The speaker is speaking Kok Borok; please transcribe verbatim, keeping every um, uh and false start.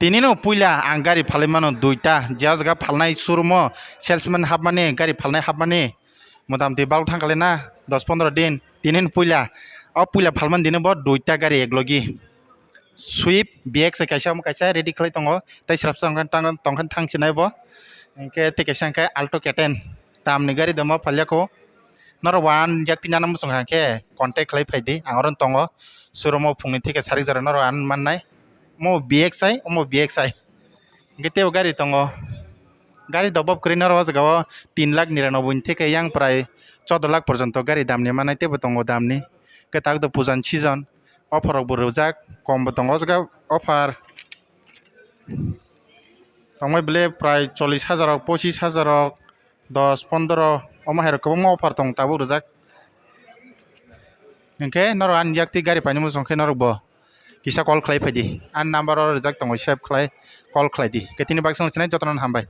Tini no puila ang gari phalwi mano duita, je o jaga phalnai showroom o salesman hapmani, gari phalnai hapmani, motamoti balok thang kalaina dos pondro din. Tini no puila o puila phalmani dino bo duita gari eklogi. Swift B X I kaisa, omo kaisa ready khlai tongo, tei srapsa tongkha tang-, tongkha thang sinai bo. Hinkhe tei kaisa hinkhe Alto K ten, tamni gari damo phalya kho. Norok uan yak tini ano muchung kha khe contact khlai phai di, ang oro tongo. Showroom o phungni theke sarik jora norok ang mannai. Omo B X I, omo B X I. Hinkhe teibo gari tongo. Gari dobob kwrwi norok o jaga o tin lakh niranoboi ni theke yang prai chordo lakh porjonto gari damni mannai, teibo tongo damni. Kwtak do puja ni season, offer rok bo rwjak, kom bo tongo o jaga offer. Tongbai bele prai chollish hajar rok, pochis hajar rok, dos pondro, omo hai rok kwbangma offer tong tabuk rwjak. Hinkhe norok ani yak twi gari painani muchung khe norok bo kisa call khlai phai di, ani number o rwjak tongo, save khlai, call khlai di. Khe tini baksa no chinai jotono hambai.